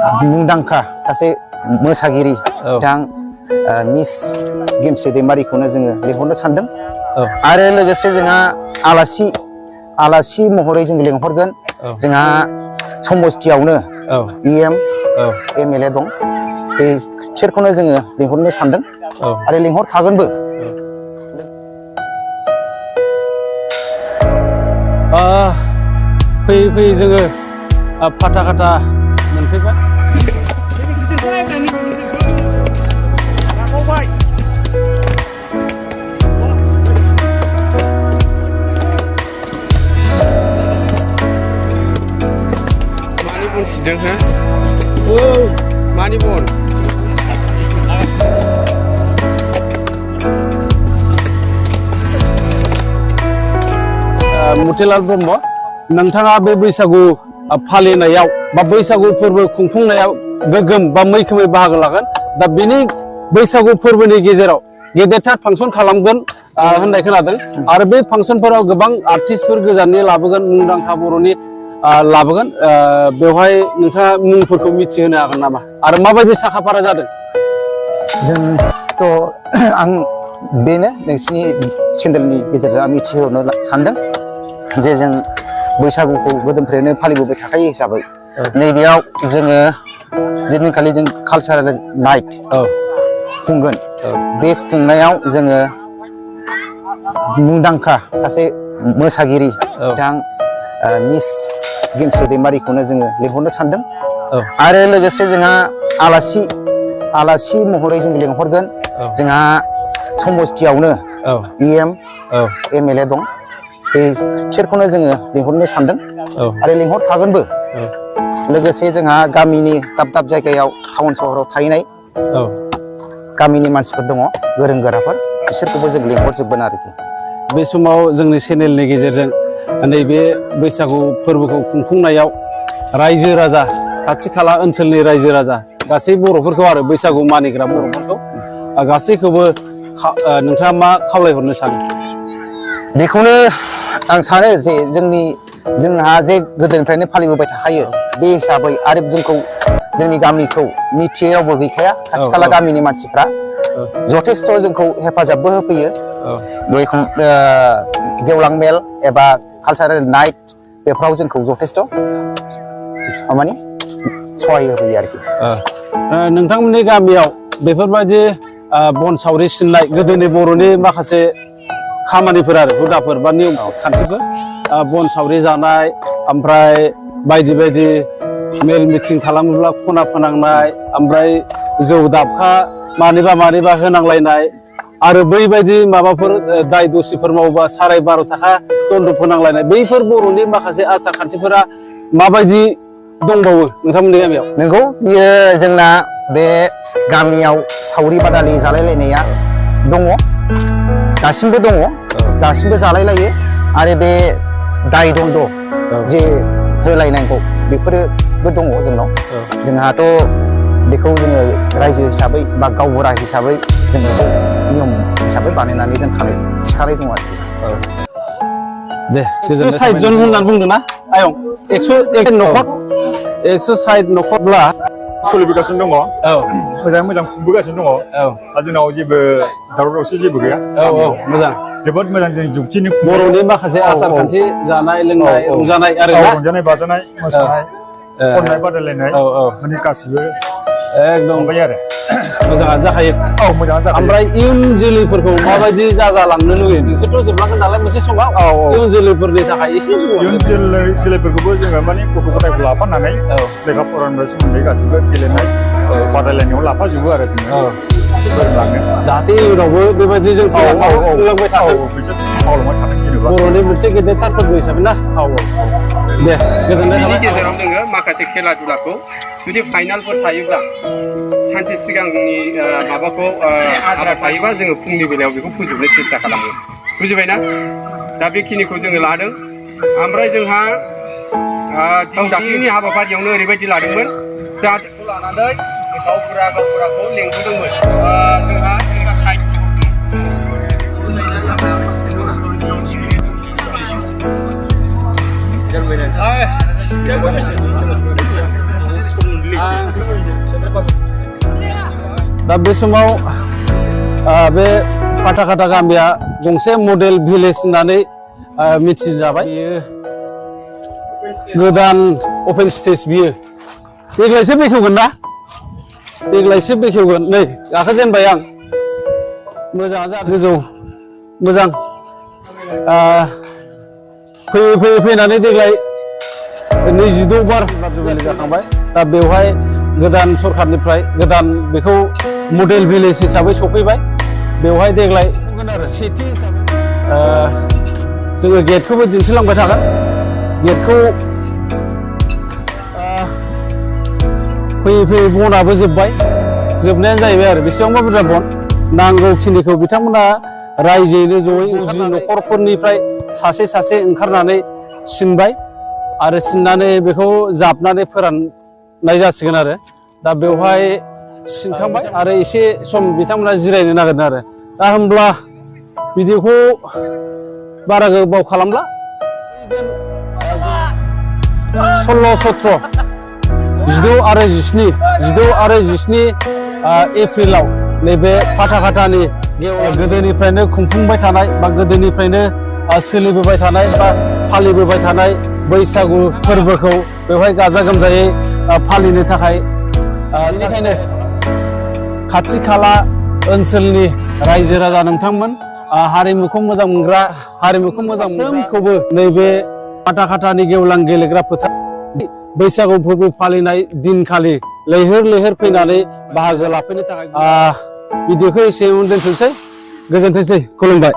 मुंदांखा सासे मोसागिरि बिथां मिस गेमस्रि दैमारिखौनो जोङो लिंहरनो सानदों आरो लोगोसे जोंहा आलासि महरै जों लिंहरगोन जोंहा समस्थियावनो EM MLA दं बिसोरखौनो जोङो लिंहरनो सानदों आरो लिंहरखागोनबो फैयै जोङो पाटाकाटा मोनफैबाय मानि बन सिदों हो मानि बन मुथिलाल ब्रह्म नोंथाङा बे बैसागु फालिनायाव बा बैसागु फोरबो खुंफुंनायाव गोगोम बा मैखोमै बाहागो लागोन दा बेनि बैसागु फोरबोनि गेजेराव गेदेरथार फांसन खालामगोन होननाय खोनादों आरो बे फांसनफोराव गोबां आर्टिस्टफोर गोजाननि लाबोगोन मुंदांखा बर'नि लाबोगोन बेवहाय नोंथाङा मुंफोरखौ मिथिहोनो हागोन नामा आरो माबायदि साखाफारा जादों जोंथ' आं बेनो नोंसिनि चेनेलनि गेजेरजों मिथिहोनो सानदों जे जों बैसागुखौ गोदोनिफ्रायनो फालिबोबाय थाखायो हिसाबै नैबेयाव जोङो जेदिनखालि जों कालचारेल नाइट खुंगोन बे खुंनायाव जोङो मुंदांखा सासे मोसागिरि बिथां मिस गेमस्रि दैमारिखौनो जोङो लिंहरनो सानदों आरो लोगोसे जोंहा आलासि महरै जों लिंहरगोन जोंहा समस्थियावनो EM MLA दं बिसोरखौनो जोङो लिंहरनो सानदों आरो लिंहरखागोनबो लोगोसे जोंहा गामिनि दाब जायगायाव टाउन सहराव थाहैनाय गामिनि मानसिफोर दङ गोरों गोराफोर बिसोरखौबो जों लिंहरजोबगोन आरोखि बे समाव जोंनि चेनेलनि गेजेरजों नैबे बैसागु फोरबोखौ खुंफुंनायाव रायजो राजा खाथि खाला ओनसोलनि रायजो राजा गासै बर'फोरखौ आरो बैसागु मानिग्रा बर'फोरखौ गासैखौबो नोंथाङा मा खावलायहरनो सानो बेखौनो आं सानो जे जोंहा जे गोदोनिफ्रायनो फालिबोबाय थाखायो बे हिसाबै आरो जोंनि गामिखौ मिथियै रावबो गैखाया खाथि खाला गामिनि मानसिफ्रा जथेस्थ' जोंखौ हेफाजाबबो होफैयो गेवलां मेल एबा कालचारेल नाइट बेफोराव जोंखौ जथेस्थ' माने सहाय होफैयो आरोखि नोंथांमोननि गामियाव बेफोरबायदि बन सावरि सिननाय गोदोनि बर'नि माखासे खामानिफोर आरो हुदाफोर बा नियम खान्थिफोर बन सावरि जानाय ओमफ्राय बायदि मेल मिटिं खालामोब्ला खना फोनांनाय ओमफ्राय जौ दाबखा मानिबा होनांलायनाय आरो बैबायदि माबाफोर दाय दसिफोर मावोबा साराय 12 थाखा दन्द फोनांलायनाय बैफोर बर'नि माखासे आसार खान्थिफोरा माबायदि दंबावो नोंथांमोननि गामियाव नंगौ बियो जोंना बे गामियाव सावरि बादालि जालायलायनाया दङ दासिमबो दङ दासिमबो जालायलायो आरो बे दाय दन्द जे होलायनांगौ बेफोरबो दङ जोंनाव जोंहाथ' बेखौ जोङो रायजो हिसाबै बा गावबुरा हिसाबै जोङो नियम हिसाबै बानायनानै दोनखानाय थिखानाय दङ आरोखि दे 160 जन होननानै बुंदों ना आयं 101 न'खर 160 न'खरब्ला सोलिबोगासिनो दङ मोजां खुंबोगासिनो दङ जोंनाव जेबो दावराव-दावसि जेबो गैया मोजां जोबोद मोजां जों जुक्तिनि बर'नि माखासे आसार खान्थि जानाय लोंनाय रंजानाय आरो रंजानाय बाजानाय मोसानाय खननाय बादायलायनाय माने गासिबो एकदम आरो मोजाङानो जाखायो मोजाङानो जाखायो ओमफ्राय इयुन जोलैफोरखौ माबायदि जाजालांनो लुगैयो नोंसोरथ' जोबलांगोन नालाय मोनसे समाव इयुन जोलैफोरनि थाखाय एसे इयुन जोलैफोरखौबो जोङो माने गथ' गथायखौ लाफानानै लेखा फरायनाय सोमोन्दै गासिबो गेलेनाय बादायलायनायाव लाफाजोबो आरो जोङो फोरोंलांनो जाहाथे इयुनावबो बेबायदि जों खुंलांबाय थाथों बर'नि मोनसे गेदेरथार फोरबो हिसाबै ना दे गोजोननाय थाबाय गेजेराव जोङो माखासे खेला दुलाखौ जुदि फाइनालफोर थायोब्ला सानसे सिगांनि माबाखौ हाबा थायोबा जोङो फुंनि बेलायाव बेखौ फोजोबनो सेस्था खालामो बुजिबायना दा बेखिनिखौ जोङो लादों ओमफ्राय जोंहा दाख्लिनि हाबाफारियावनो ओरैबायदि लादोंमोन जाहाथे लानानै गावबुराखौ लेंबोदोंमोन जोंहा साइड दा बे समाव बे पाटाकाटा गामिया गंसे मडेल भिलेज होननानै मिथिजाबाय। बेयो गोदान अपेन स्टेज बियो देग्लायसो बेखेवगोन ना देग्लायसो बेखेवगोन नै गाखोजेनबाय आं मोजां जा गोजौ मोजां फैयै फैयै फैनानै देग्लाय 26 बार जुबिलि जाखांबाय। दा बेवहाय गोदान सरखारनिफ्राय गोदान बेखौ मडेल भिलेज हिसाबै सफैबाय। बेवहाय देग्लाय आरो सेथि हिसाबै जोङो गेटखौबो दिन्थिलांबाय थागोन। गेटखौ फैयै फैयै बनाबो जोबनायानो जाहैबाय आरो बेसेबांबा बुरजा बन नांगौखिनिखौ बिथांमोना रायजोयैनो जयै जि न'खरफोरनिफ्राय सासे सासे ओंखारनानै सिनबाय आरो सिननानै बेखौ जाबनानै फोराननाय जासिगोन आरो दा बेवहाय सिनखांबाय आरो एसे सम बिथांमोना जिरायनो नागिरदों आरो दा होमब्ला भिडिअखौ बारा गोबाव खालामला 16, 17, 16 आरो 17 एप्रिलाव नैबे पाटाकाटानि गोदोनिफ्रायनो खुंफुंबाय थानाय बा गोदोनिफ्रायनो सोलिबोबाय थानाय बा फालिबोबाय थानाय बैसागु फोरबोखौ बेवहाय गाजा गोमजायै फालिनो थाखाय बेनिखायनो खाथि खाला ओनसोलनि रायजो राजा नोंथांमोन हारिमुखौ मोजां मोनग्रा हारिमुखौ मोजां मोनग्राखौबो नैबे पाटाकाटानि गेवलां गेलेग्रा फोथार बैसागु फोरबो फालिनाय दिनखालि लैहोर लैहोर फैनानै बाहागो लाफैनो थाखाय भिडिअखौ एसेयावनो दोनथ'नोसै गोजोनथोंसै खुलुमबाय।